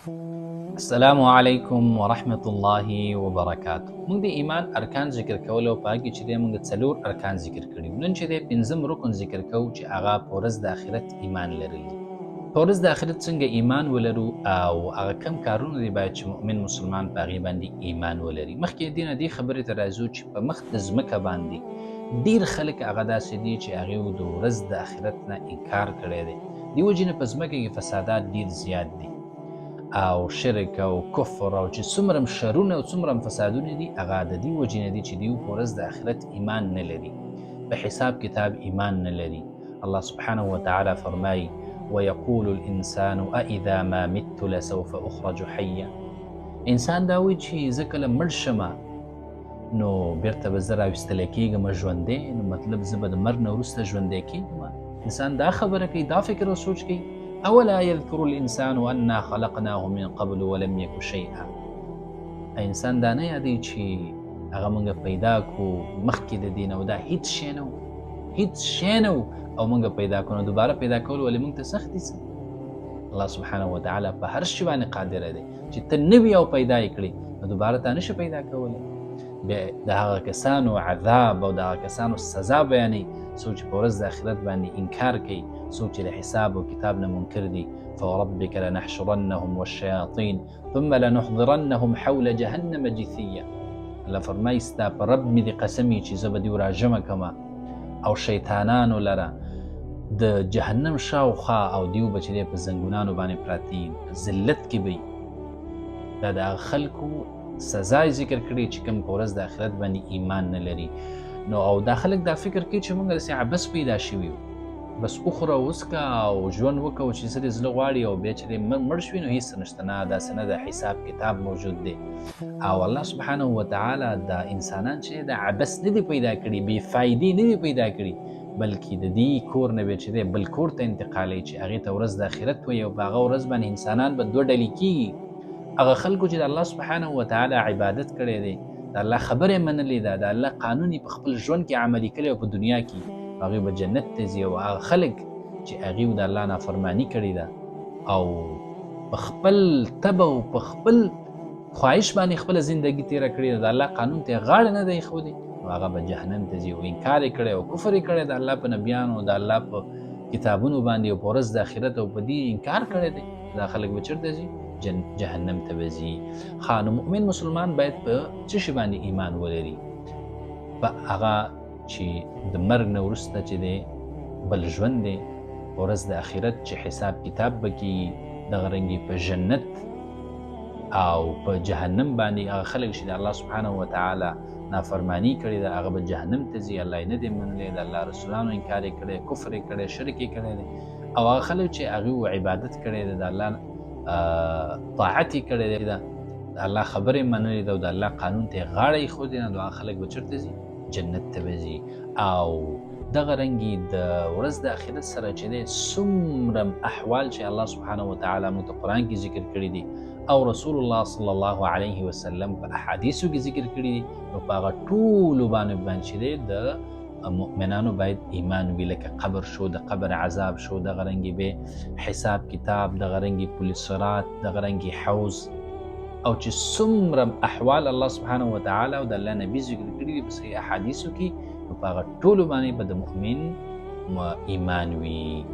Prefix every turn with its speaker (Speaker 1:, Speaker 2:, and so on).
Speaker 1: السلام علیکم ورحمت الله وبرکاته. موږ د ایمان ارکان ذکر کول او په هغې چې دی موږ څلور ارکان ذکر کړي. نن چې دی پنځم رکن ذکر کوو چې هغه په ورځ د آخرت ایمان لرل دي. په ورځ د آخرت څنګه ایمان ولرو او هغه کم کارونه دي باید چې مؤمن مسلمان په هغې باندې ایمان ولري. مخکې دې نه دې خبرې ته راځو چې په مخ د ځمکه باندې ډیر خلک هغه داسې دي چې هغې د ورځ د آخرت نه انکار کړی دی. دې وجې نه په ځمکه کې فسادات ډیر زیات دي او شرک او کفر او چې څومره شرونه او څومره فسادونه دي هغه د دې وجې نه دي چې دیو په ورځ د آخرت ایمان نه لري، په حساب کتاب ایمان نه لري. الله سبحانه وتعالى فرمایي: ويقول الانسان أإذا ما مت لسوف اخرج حيا. انسان دا وایي چې زه کله مړ شم نو بیرته به زه راویستلی کېږم ژوندی، نو مطلب زه به د مرګ نه وروسته ژوندی کېږم. انسان دا خبره کوي، دا فکر او سوچ کوي. اولا يذكر الانسان انا خلقناه من قبل ولم يك شيئا. انسان دا نه یادوي چې هغه موږ پیدا کړو مخکې د دې نه او دا هیڅ شی نه و، هیڅ شی نه و او موږ پیدا کړو، نو دوباره پیدا کول ولې موږ ته سخت دي؟ څه الله سبحانه وتعالی په هر شي باندې قادر دی چې ته نوي او پیدا یې کړې نو دوباره تا نشي پیدا کولی. بیا د هغه کسانو عذاب او د هغه کسانو سزا بیانوي څوک چې په ورځ د آخرت باندې انکار کوي، څوک چې له حساب او کتاب نه منکر دي. فوربك لنحشرنهم والشياطين ثم لنحضرنهم حول جهنم جثيا. الله فرمایي ستا په رب مې دې قسم وي چې زه به دې راجمع کړم او شیطانانو لره د جهنم شاوخوا او دیو به چې دی په زنګونانو باندې پراته وي، په ذلت کې به وي. دا د هغه خلکو سزا یې ذکر کړې چې کوم په ورځ د آخرت باندې ایمان نه لري. نو او دا خلک دا فکر کوي چې موږ داسې عبث پیدا شوي یو، بس وخوره وڅکه او ژوند وکړه چې څه دې زړه غواړي او بیا چې دې مړ شوي نو هېڅ څه نشته. نه، داسې نه ده، حساب کتاب موجود دی او الله سبحانه وتعالی دا انسانان چې دا عبث نه دي پیدا کړي، بې فایدې نه دي پیدا کړي، بلکې د دې کور نه بیا چې دی بل کور ته انتقالوي چې هغې ته ورځ د آخرت وایي. او په هغه ورځ باندې انسانان به دوه ډلې کېږي. هغه خلکو چې د الله سبحانه وتعالی عبادت کړی دی، د الله خبره یې منلې ده، د الله قانون یې په خپل ژوند کې عملي کړی او په دنیا کې، هغوی به جنت ته ځي. او هغه خلک چې هغوی د الله نافرماني کړې ده او په خپل طبع او په خپل خواهش باندې خپله زندګي تېره کړې ده، د الله قانون ته یې غاړه نه ده ایښودې، نو هغه به جهنم ته ځي. او انکار یې کړی او کفر یې کړی د الله په نبیانو، د الله په کتابونو باندې او په ورځ د آخرت او په دې انکار کړی دی، دا خلک به چېرته ځي؟ جهنم ته به ځي. ښه، نو مؤمن مسلمان باید په څه شي باندې ایمان ولري؟ په هغه چې د مرګ نه وروسته چې دی بل ژوند دی، په ورځ د آخرت چې حساب کتاب به کېږي، دغه رنګې په جنت او په جهنم باندې هغه خلک چې د الله سبحانه وتعالی نافرمانی کړې ده هغه به جهنم ته ځي، الله یې نه دی منلی، د الله رسولانو انکار یې کړی، کفر یې کړی، شرک یې کړی دی. او هغه خلک چې هغوی عبادت کړی دی، د الله طاعت یې کړی دی، د الله خبرې منلې ده او د الله قانون ته یې غاړه ایښودې ده، نو هغه خلک به چېرته ځي؟ جنت ته به ځي. او دغه رنګي د ورځ د آخرت سره چې دی څومره احوال چې الله سبحانه وتعالی موږ ته قرآن کې ذکر کړي دي او رسول الله صلی الله علیه وسلم په احادیثو کې ذکر کړي دي، نو په هغه ټولو باندې چې دی د مؤمنانو باید ایمان وي. لکه قبر شو، د قبر عذاب شو، دغه رنګي به حساب کتاب، دغه رنګي پل صراط، دغه رنګي حوض، او چې څومره احوال الله سبحانه وتعالی او د الله نبی ذکر کړي دي په صحیح احادیثو کې، نو په هغه ټولو باندې به د مؤمن ایمان وي.